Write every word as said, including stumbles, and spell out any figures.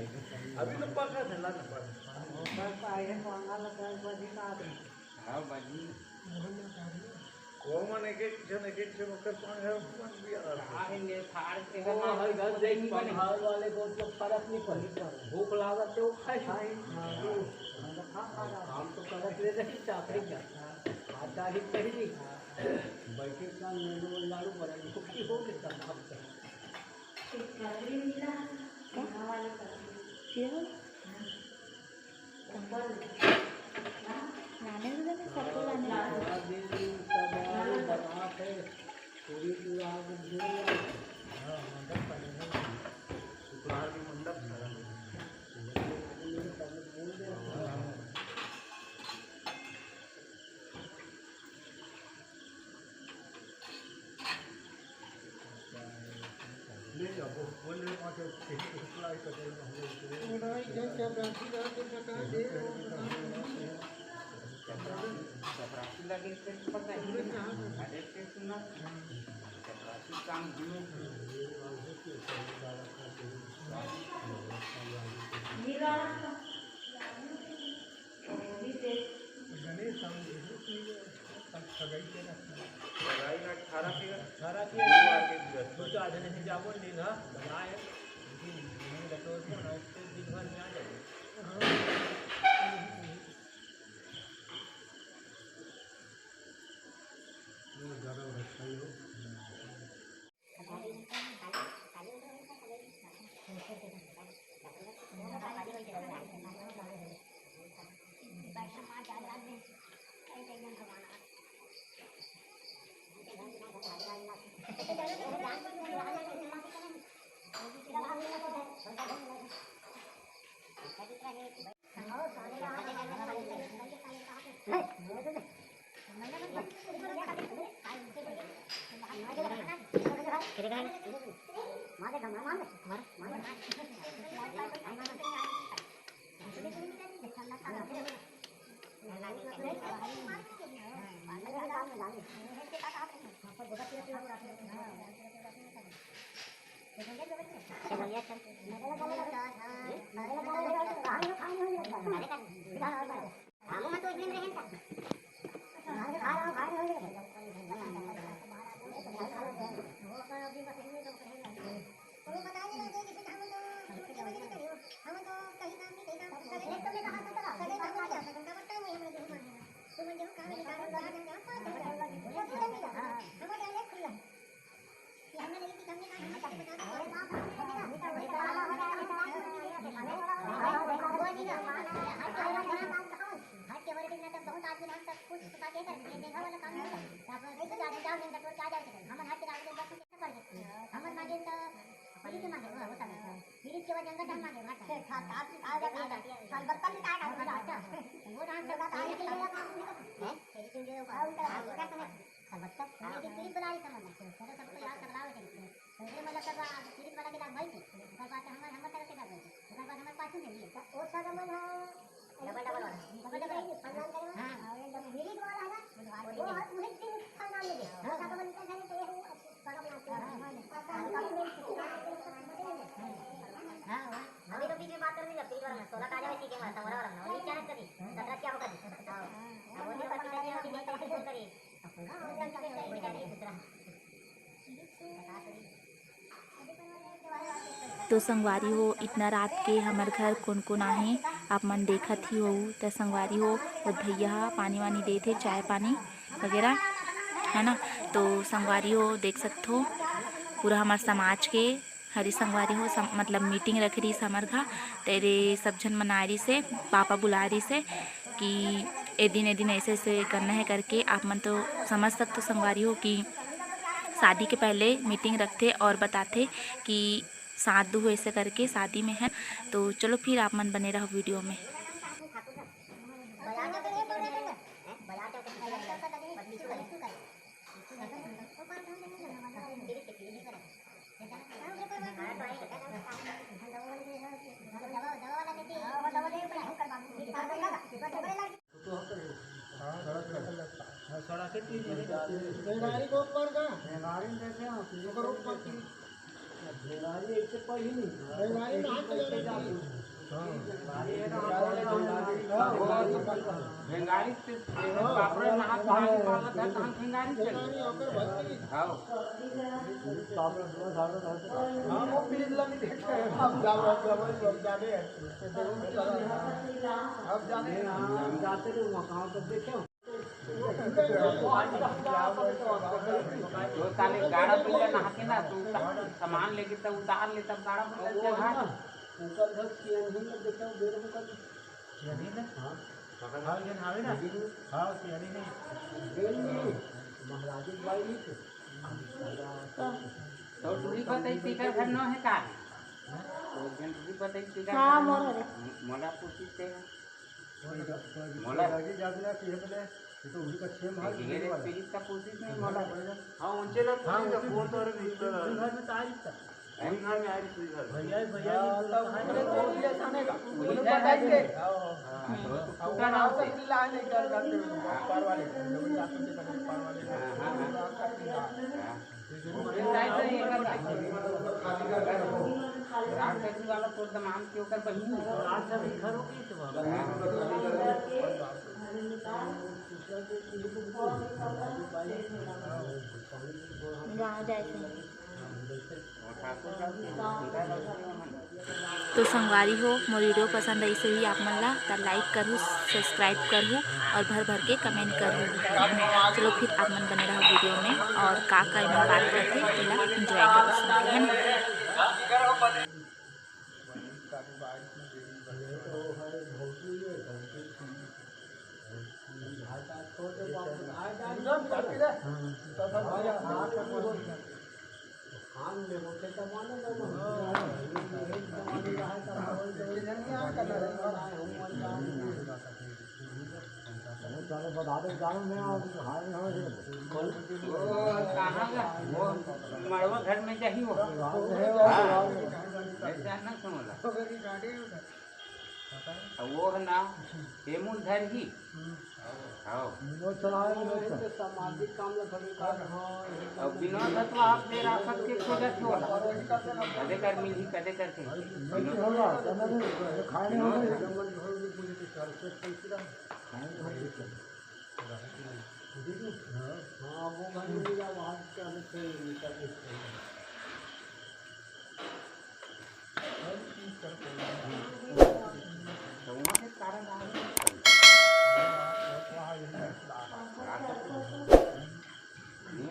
अभी तो पका थे, ला ना पका। हाँ, बाजी। वो मन एक एक जन, एक एक जन ओकर पाँच हजार रुपया मन भी आ रहा है। खाए ले, फाड़ के वो ना, हर घर जाई बने। बंगाल वाले को तो फर्क नहीं पड़े। भूख लागत तो खाए। खाए, हाँ, तो हम तो करत रहे नहीं, चाकरी का। आता ही पहली। बैठे का मेनू लाड़ू बना, ये तो की हो गया, सब काम कर। एक ककड़ी मिला, क्या? यहाँ वाले ककड़ी। क्या? हाँ। चप्पल। हाँ। लाने दो ना, सबको लाने दो। गणेश हम देखो कि सब सगाई के रखना। सगाई में अठारह के, अठारह के। दो आदमी से जाबो नहीं ना, बनाए। लेकिन मैं बतौर को ना, इससे दिन भर में आ जाए। हाँ। ये ज़्यादा रखा ही हो। तो संगवारी हो, इतना रात के हमर घर कोन कोन आहे, आप मन देखत ही होहू। त संगवारी हो, वो भैया ह पानी वानी देत हे, चाय पानी वगैरह, है ना। तो संगवारी हो, देख सकत हो, पूरा हमर समाज के हरी संगवारी हो, सम-, मतलब मीटिंग रखे रहिस हमर घर, तेरे सब झन मन आए रहिस हे, पापा बुलाए रहिस हे कि ए दिन, ए दिन ऐसे, ऐसे करना है करके। आप मन तो समझ सकते हो संगवारी हो कि शादी के पहले मीटिंग रखथे और बताथे कि साथ दू ऐसे करके शादी में है। तो चलो फिर आप मन बने रहो वीडियो में। बेंगारी ऐसे पहली नहीं। बेंगारी नहा के जाना चाहिए। हाँ। बेंगारी से बाप रे, नहा के पानी पाल धान बेंगारी चल। हाँ। हाँ, वो प्लीज ला नहीं देखे। अब जाओ, अब जाओ, अब जाने हैं। अब जाने हैं। जाते रहो, वहाँ कहाँ पर देखे हो? तो साले गाड़ा पहले नहा के ना, तू उतार, सामान लेके तब उतार ले, तब गाड़ा पहले चढ़ा। ऊपर घर के अंदर में देखा, बेर में कर। सियानी ने? हाँ। हाँ, ये नावे ना? हाँ, सियानी ने। बेर में महाराज की बाई नहीं थे। तो टूरी बताई, पीकर घर न है का? तो जन टूरी बताई, पीकर हाँ, घर न मोर है। हरे। मोला पूछी ते है। मोला। लगे जाबे ना, कि हमने, ये तो उही का छे मार ये रे, पीली का पूछी नहीं मोला। हाँ, उनसे लग हाँ, पूछी, उनसे बोल तो रहे, पूछी, घर में तो आ ही था। वही घर में आ रही, वही घर। भैया, भैया, हाँ, तब उन्हें तो दिया जाने का। वही उन्हें घर बताएंगे। है। हाँ, हाँ। हाँ, तो हाँ, टूटा ना वो होते। सब लाए नहीं कर करते हुए, पार वाले, जब जा सकते हैं, पार वाले। हाँ, हाँ, हाँ। हाँ। राक्षसी वाला तोर दमांद के ओकर बहिनी। राक्षसी घर हो गई तो बाबा। हाँ। जहाँ जाए थे। तो संगवारी हो, मोर वीडियो पसंद आइस होही आप मन ला, त लाइक करहू, सब्सक्राइब करहू और भर भर के कमेंट करहू। चलो फिर आप मन बने रहो वीडियो में, और का का एमन बात करथे तेला एंजॉय करो सुन के, है ना? वो कहाँ गा? वो मड़वा घर में जाही वो। हाँ। ऐसा ना सुनला। अब वो है ना, टेमुल धर ही। हाँ। विनोद चलाए, विनोद चलाए। सामाजिक काम ला घलो कर, हाँ, अब विनोद है तो आप दे राखत के खोजत हो। कदे कर मिलही, कदे करके। विनोद। खाए नहीं होगा। खाए नहीं होगा। हाँ, वो गाड़ी मिला, वहाँ से अलग से निकल के।